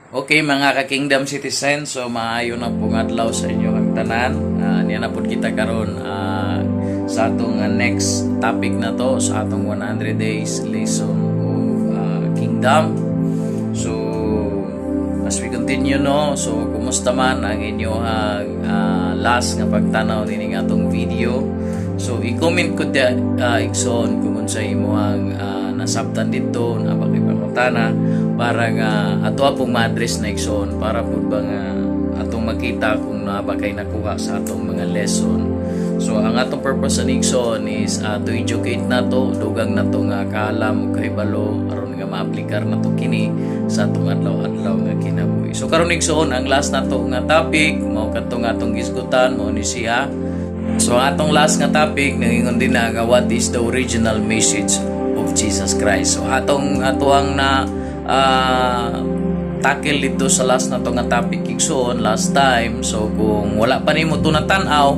Okay, mga ka-Kingdom citizens, so maayo na pong adlaw sa inyo ang tanan. Niya na pud kita karon sa atong next topic na to sa atong 100 days lesson of Kingdom. So as we continue, no, so kumusta man ang inyong last nga pagtanaw nining atong video? So i-comment ko diya, igsoon, kung unsay imong nasabtan dito na pangutana para nga ato pong ma-address na, igsoon, para pud ba nga atong makita kung naa ba kay nakuha sa atong mga lesson. So ang atong purpose ani, igsoon, is to educate nato, dugang nato nga kaalam ug kahibalo aron nga maaplikar nato kini sa atong adlaw-adlaw nga kinabuhi. So karon, igsoon, ang last nato nga topic mao kadto nga atong gisgutan mao ni siya. So ang atong last nga topic nangingon din na nga what is the original message of Jesus Christ. So atong atoang na tackle dito sa last na to nga topic, igsoon, last time. So kung wala pa nimo to tan-aw,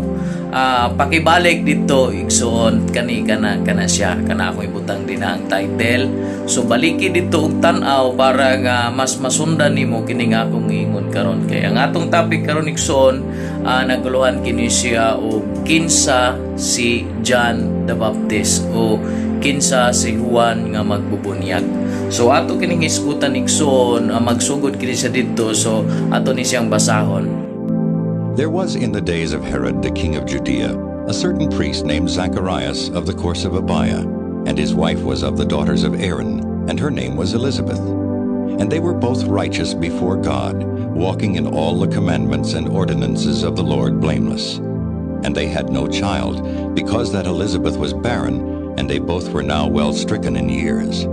pakibalik dito, igsoon, kani kana kana siya kana ako ibutang din ang title. So baliki dito og tan-aw para nga mas masundan nimo kini nga akong ingon karon, kay ang atong topic karon, igsoon, naguluhan kini siya og kinsa si John the Baptist o kinsa si Juan nga magbubunyag. So ato kining hisgutan, igsoon, magsugod kini siya didto, so ato ni siyang basahon. There was in the days of Herod the king of Judea a certain priest named Zacharias of the course of Abiah, and his wife was of the daughters of Aaron, and her name was Elizabeth. And they were both righteous before God, walking in all the commandments and ordinances of the Lord blameless. And they had no child, because that Elizabeth was barren, and they both were now well stricken in years.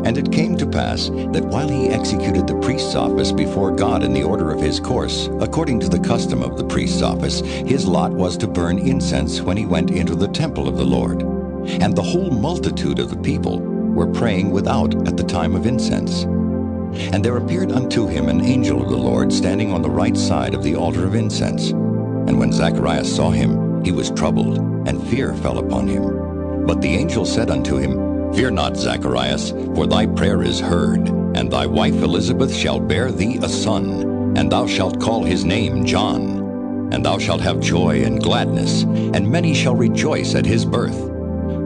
And it came to pass that while he executed the priest's office before God in the order of his course, according to the custom of the priest's office, his lot was to burn incense when he went into the temple of the Lord. And the whole multitude of the people were praying without at the time of incense. And there appeared unto him an angel of the Lord standing on the right side of the altar of incense. And when Zacharias saw him, he was troubled, and fear fell upon him. But the angel said unto him, "Fear not, Zacharias, for thy prayer is heard, and thy wife Elizabeth shall bear thee a son, and thou shalt call his name John. And thou shalt have joy and gladness, and many shall rejoice at his birth.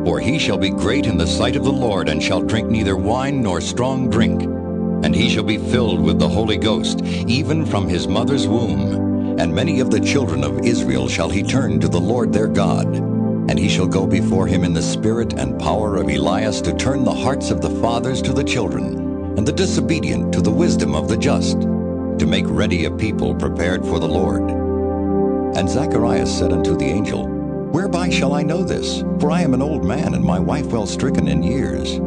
For he shall be great in the sight of the Lord, and shall drink neither wine nor strong drink. And he shall be filled with the Holy Ghost, even from his mother's womb. And many of the children of Israel shall he turn to the Lord their God. And he shall go before him in the spirit and power of Elias to turn the hearts of the fathers to the children, and the disobedient to the wisdom of the just, to make ready a people prepared for the Lord." And Zacharias said unto the angel, "Whereby shall I know this? For I am an old man, and my wife well stricken in years."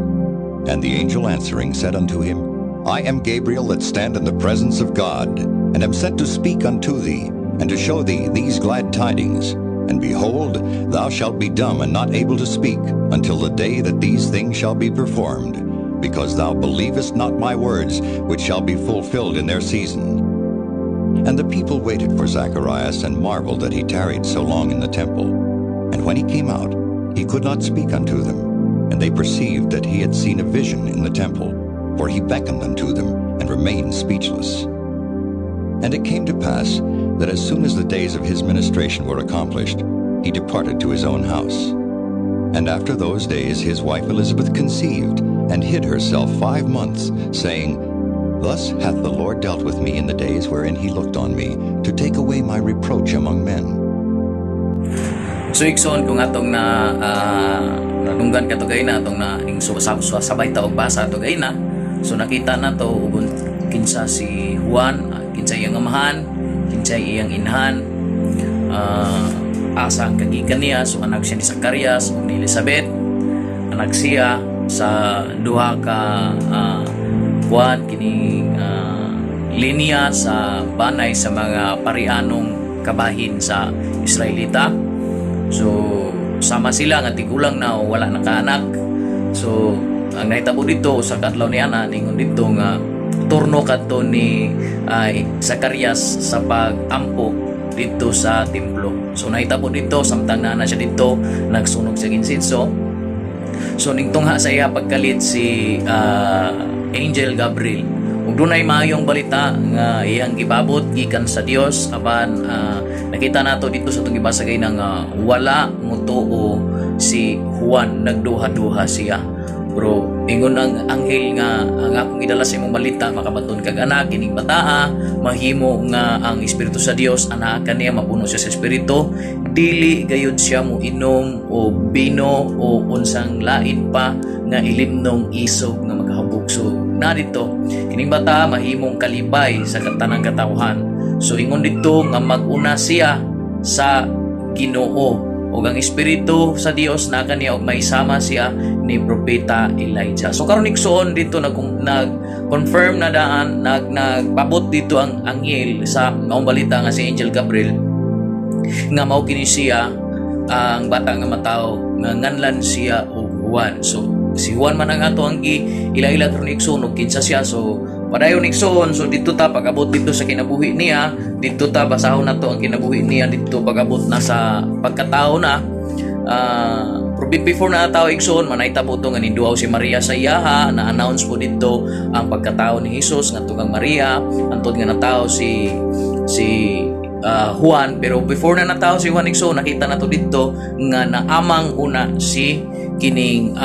And the angel answering said unto him, "I am Gabriel that stand in the presence of God, and am sent to speak unto thee, and to show thee these glad tidings. And behold, thou shalt be dumb and not able to speak until the day that these things shall be performed, because thou believest not my words, which shall be fulfilled in their season." And the people waited for Zacharias and marveled that he tarried so long in the temple. And when he came out, he could not speak unto them. And they perceived that he had seen a vision in the temple, for he beckoned unto them and remained speechless. And it came to pass that as soon as the days of his ministration were accomplished, he departed to his own house. And after those days his wife Elizabeth conceived, and hid herself 5 months, saying, "Thus hath the Lord dealt with me in the days wherein he looked on me, to take away my reproach among men." So igsoon, kung atong na nadunggan kato na atong na ing sabay ta og basa ato na. So nakita na to ugon kinsa si Juan, kinsa iyang amahan, kinsa iyang inahan, asa ang kagikan niya. So anak siya ni Zacarias ug ni Elizabeth. Anak siya sa duha ka kuan kining linya sa banay sa mga parianong kabahin sa Israelita. So sama sila nga tigulang na o wala nakaanak. So ang nahitabo dito sa kadlaw ni ana, ningon dito nga turno kadto ni ay Zacarias sa pag-ampo dito sa templo. So nahitabo dito, samtang naa na siya dito nagsunog sa insenso. So ningtungha sa iya pagkalit si Angel Gabriel. Ug dunay maayong balita nga iyang gipabot gikan sa Dios, apan nakita nato dito sa atong gibasa gay nga wala motuo si Juan, nagduha-duha siya. Pero ingon ang anghel nga ang akong gidala sa imong balita, makabaton kag anak, kining bataa mahimo nga ang Espiritu sa Dios anaa kaniya, mapuno siya sa Espiritu, dili gayud siya mo inom o bino o unsang lain pa nga ilimnong isog nga makahabog. So na dito, kining bata mahimong kalipay sa tanang katawhan. So ingon dito nga mag-una siya sa Ginoo ug ang Espiritu sa Dios na kaniya ug maisama siya ni Propeta Elijah. So karon, igsoon, dito nag confirm na daan, nagpabot dito ang anghel sa maong balita nga si Angel Gabriel nga mao kini siya ang bata nga matawo nga nganlan siya og Juan. So si Juan man ang ato ang gi ila-ila karon, igsoon, og kinsa siya. So padayon, igsoon, so dito ta pag-abot dito sa kinabuhi niya, dito ta basahon nato ang kinabuhi niya dito pag-abot na sa pagkatao na. Pero before na tao, igsoon, manahitabo to nga niduaw si Maria sa iyaha, na announce po dito ang pagkatao ni Jesus ngadto kang Maria, antod nga natawo si Juan. Pero before na natawo si Juan, igsoon, nakita nato dito nga naamang una si kining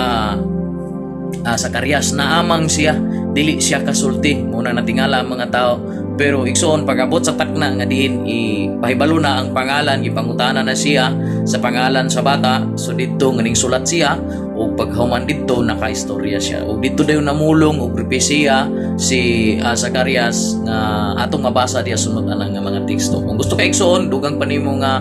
Zacarias. Naamang siya, dili siya kasulti muna, natingala ang mga tao. Pero igsoon, pag-abot sa takna nga diin ipahibalo na ang pangalan, gipangutana na siya sa pangalan sa bata, so didto nga ning sulat siya ug paghuman didto nakaistorya siya ug didto dayon namulong og propesiya si Zacarias nga atong mabasa diya sunod anang nga mga teksto. Kung gusto ka, igsoon, dugang pa nimo nga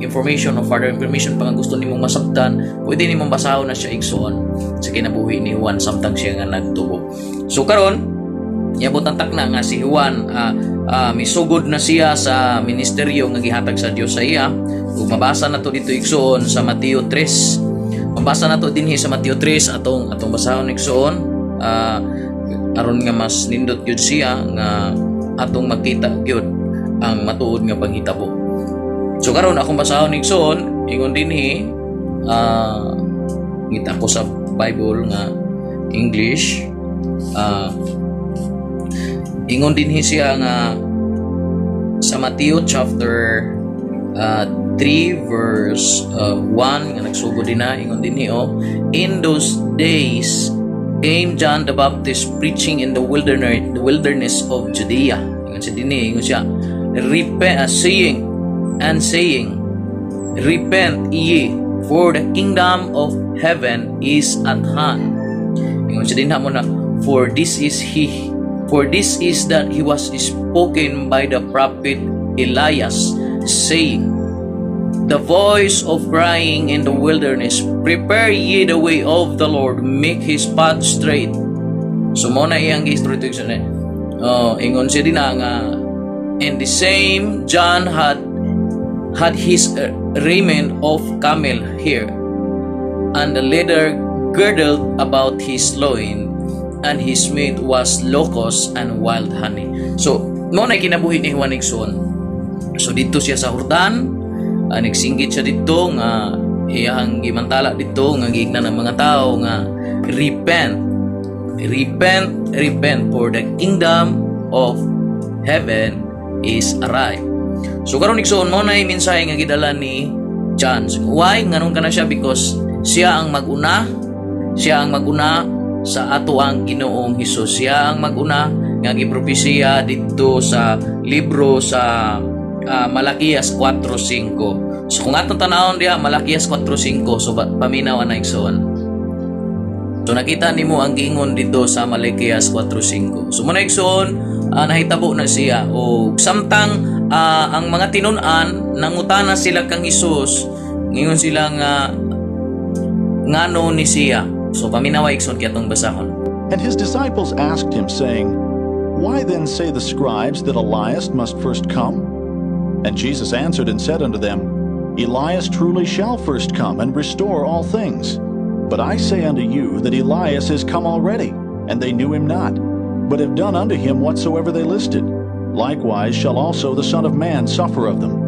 information o further information pa nga gusto nimong masabtan, pwede nimong basahon na siya, igsoon, sa kinabuhi ni Juan samtang siya nga nagtubo. So karon, iabot ang takna nga si Juan misugod na siya sa ministeryo nga gihatag sa Dios sa iya. Ug mabasa na to dito, igsoon, sa Mateo 3. Mabasa na to dinhi sa Mateo 3, atong basahon, igsoon, aron nga mas nindot gyud siya nga atong makita gyud ang matuod nga panghitabo. So karon akong basahon, igsoon, ingon dinhi, ngita ko sa Bible nga English, ingon dinhi siya nga sa Mateo chapter 3 verse 1 nga nagsugod din na, ingon dinhi oh, "In those days came John the Baptist preaching in the wilderness of Judea." Ingon siya dinhi, ingon siya, "Repent, saying and saying, 'Repent ye, for the kingdom of heaven is at hand.'" Ingon siya dinha mo na, "For this is that he was spoken by the prophet Elias, saying, 'The voice of crying in the wilderness, prepare ye the way of the Lord, make his path straight.'" So mo na iyang gi-istorya. Oh, ingon siya din nga, "And the same John had had his raiment of camel hair, and the leather girdled about his loin, and his meat was locusts and wild honey." So, mo na kinabuhi ni Juan, igsoon. So dito siya sa Jordan, nagsinggit siya dito nga iyang gimantala dito nga giingnan ng mga tao nga, "Repent, repent, repent, for the kingdom of heaven is arrived." So karon, igsoon, mo na mensahe nga gidala ni John. Why nganong kana siya? Because siya ang maguna sa ato ang Ginoong Hesus. Siya ang maguna nga gipropesiya didto sa libro sa Malakias 4:5. So kung atong tanawon diha Malakias 4:5, so paminaw ana, igsoon. So nakita nimo ang giingon dito sa Malakias 4:5. So muna, igsoon, nahitabo na siya o samtang ang mga tinun-an nangutana sila kang Hesus, ngingon sila nga ngano ni siya. So paminawa, igsoon, kay atong basahon. And his disciples asked him, saying, "Why then say the scribes that Elias must first come?" And Jesus answered and said unto them, "Elias truly shall first come and restore all things. But I say unto you that Elias is come already, and they knew him not, but have done unto him whatsoever they listed. Likewise shall also the Son of Man suffer of them."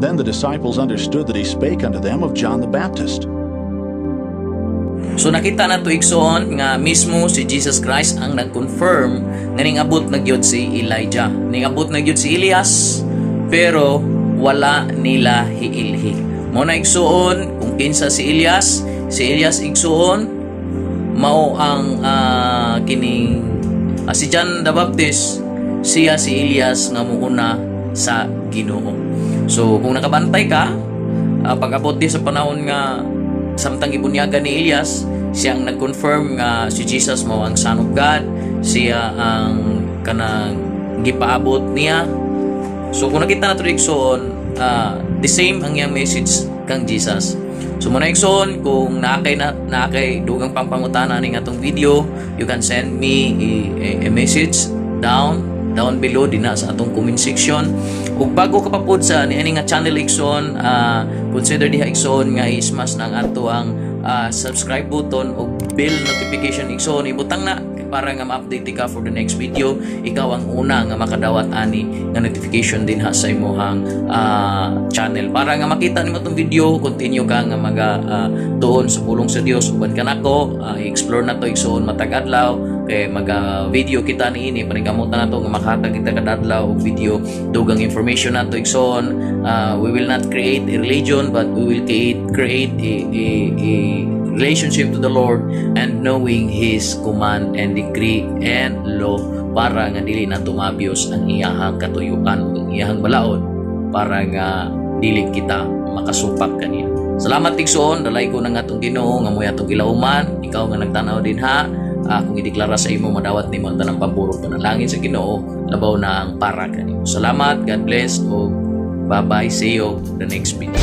Then the disciples understood that he spake unto them of John the Baptist. So nakita na to, igsoon, nga mismo si Jesus Christ ang nag-confirm nga ning-abot na gyud si Elijah. Ning-abot na gyud si Elias, pero wala nila hiilhi. Mao na, igsuon, kung kinsa si Elias, igsuon, mao ang kining si John the Baptist, siya si Elias nga muuna sa Ginoo. So kung nakabantay ka, pag-abot di sa panahon nga samtang gibunyagan ni Elias, siya ang nag-confirm nga si Jesus mao ang Son of God, siya ang kanang gipaabot niya. So kung nakita nato, igsoon, the same ang iyang message kang Jesus. So mao na, igsoon, kung naa kay dugang pang pangutana ning atong video, you can send me a message down below dinha sa atong comment section. Ug bago ka pa pod sa niini nga channel, igsoon, consider diha, igsoon, nga i-smash na ang ato ang subscribe button ug bell notification, igsoon. Ibutang na para nga ma-update ka for the next video, ikaw ang una nga makadawat ani nga notification dinha sa imuhang channel para nga makita nimo tong video, continue ka nga maga tuon sa pulong sa Dios uban kanako. I-explore na to, igsoon, matag adlaw kay maga video kita niini. Paningkamutan nato nga makahatag kita kada adlaw og video, dugang information nato, igsoon. We will not create a religion, but we will create a relationship to the Lord and knowing His command and decree and law para nga dili na tumabiyos ang iyahang katuyukan ug ang iyahang balaod para nga dili kita makasupak kaniya. Salamat, igsoon, dalaygon ang atong Ginoo nga mo'y atong gilauman. Ikaw nga nagtanaw dinha, kung ideklara sa imo, madawat nimo ang tanang pabor ug panalangin sa Ginoo, labaw na ang para kanimo. Salamat, God bless ug bye-bye, see you the next video.